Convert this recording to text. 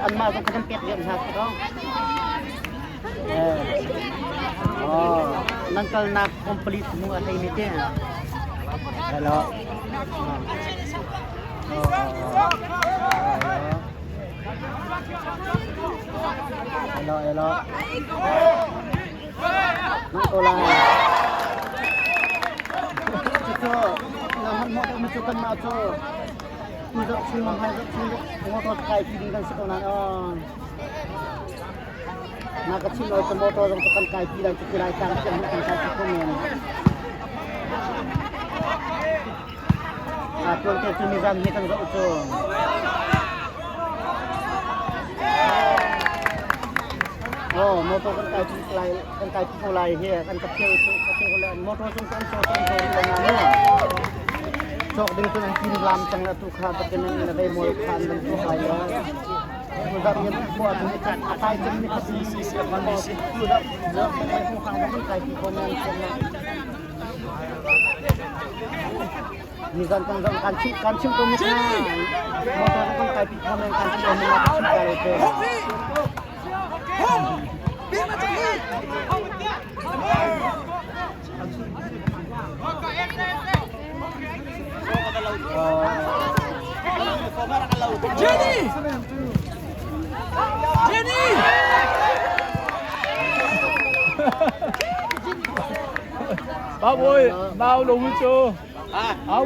Anmah zong kha kan pek diam hna si ko. Oh, nan kalnak complete mu a thei mi te. Hello. Hello, hello. Nang ko lai. Cucu, nang han mo deuh mi cu kan mah cu. Tu zoh chung hai zoh chung motor kai pi ding kan si ko nan on. Na ka chim lo cu motor zong cu kan kai pi lai cu lai tlang tiang kan kai pi ko men. A tuan te cu nizan hi kan zoh cu. Oh, motor kan kai pi lai kan kai pi ko lai hi kan ka pheu cu ka pheu le motor chung kan so kan so lo na mu. Chok ding cun an tin lam cang la tu kha bakin na vei mol khan ban tu hai lo. Tu zat ngen ko tu a kai cem ni khat tu zat zat kan khang kan kai pi ko men Nizan kan zong kan chim kan chim ko mi kha motor kan kai pi kho men kan chim ko mi ka chim ka lo te. Jenny! Ba boy, nau lo cu. Au.